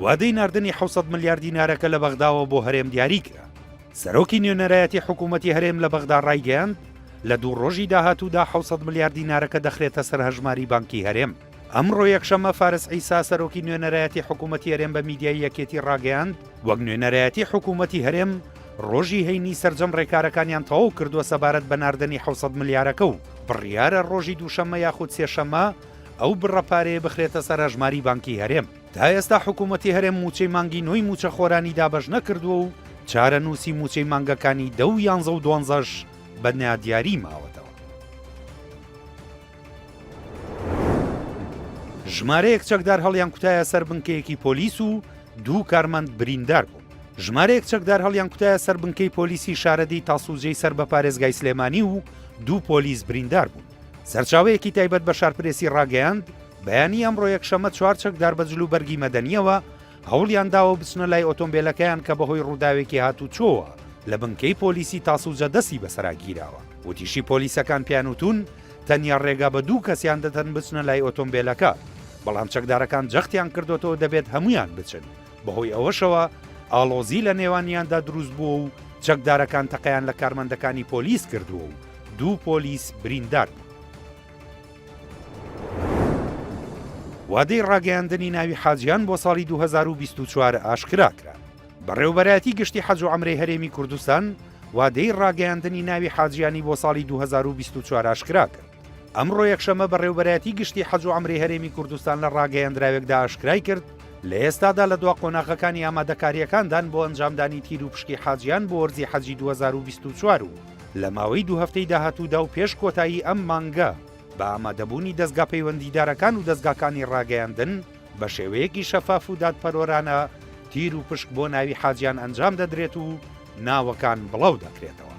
وادەی ناردنی 600 ملیار دینارەکە لە بەغداوە بۆ هەرێم دیاری کرا. سەرۆکی نوێنەرایەتی حکوومەتی هەرێم لە بەغدا ڕایگەیاند، لە دوو ڕۆژی داهاتوودا 600 ملیار دینارەکە دەخرێتە سەر هەژماری بانکی هەرێم. ئەمڕۆ یەکشەممە فارس عیسا سەرۆکی نوێنەرایەتی حکوومەتی هەرێم بە میدیای یەکێتی ڕاگەیاند، وەک نوێنەرایەتی حکوومەتی هەرێم ڕۆژی هەینی سەرجەم ڕێکارەکانیان تەواو کردووە سەبارەت بە ناردنی 600 ملیارەکە و بڕیارە ڕۆژی دووشەممە یاخود سێشەممە ئەو بڕە پارەیە بخرێتە سەر هەژماری بانکی هەرێم. تا ئێستا حکوومەتی هەرێم مووچەی مانگی نۆی مووچەخۆرانی دابەش نەکردووە و چارەنووسی مووچەی مانگەکانی دە و یانزە و دوانزەش بە نادیاری ماوەتەوە. ژمارەیەک چەکدار هەڵیانکوتایە سەر بنکەیەکی پۆلیس و دوو کارمەند بریندار بوون. ژمارەیەک چەکدار هەڵیانکوتایە سەر بنکەی پۆلیسی شارەدێی تاسوجەی سەر بە پارێزگای سلێمانی و دوو پۆلیس بریندار بوون. سەرچاوەیەکی تایبەت بە شارپرێسی ڕاگەیاند، بەیانی ئەمڕۆ یەکشەممە چوار چەکدار بە جلوبەرگی مەدەنییەوە هەوڵیان داوە بچنە لای ئۆتۆمبێلەکەیان کە بەهۆی ڕووداوێکی هاتووچۆوە لە بنکەی پۆلیسی تاسوجە دەستی بەسەرا گیراوە. وتیشی پۆلیسەکان پێیان وتوون تەنیا ڕێگا بە دوو کەسیان دەدەن بچنە لای ئۆتۆمبێلەکە، بەڵام چەکدارەکان جەختیان کردۆتەوە دەبێت هەموویان بچن، بەهۆی ئەوەشەوە ئاڵۆزی لە نێوانیاندا دروست بووە و چەکدارەکان تەقەیان لە کارمەندەکانی پۆلیس کردووە و دوو پۆلیس بریندار بوون. وادەی ڕاگەیاندنی ناوی حاجیان بۆ ساڵی 2024 ئاشکرا کرا. بەڕێوەبەرایەتی گشتی حەج و عەمرەی هەرێمی کوردستان وادەی ڕاگەیاندنی ناوی حاجیانی بۆ ساڵی 2024 ئاشکرا کرد. ئەمڕۆ یەکشەممە بەڕێوەبەرایەتی گشتی حەج و عەمرەی هەرێمی کوردستان لە ڕاگەیەندراوێکدا ئاشکرای کرد، لە ئێستادا لە دوا قۆناغەکانی ئامادەکارییەکاندان بۆ ئەنجامدانی تیروپشکی حاجیان بۆ وەرزی حەجی 2024 و لە ماوەی دوو هەفتەی داهاتوودا و پێش کۆتایی ئەم مانگە بە ئامادەبوونی دەزگا پەیوەندیدارەکان و دەزگاکانی ڕاگەیاندن بە شێوەیەکی شەفاف و دادپەروەرانە تیر و پشک بۆ ناوی حاجیان ئەنجام دەدرێت و ناوەکان بڵاو دەکرێتەوە.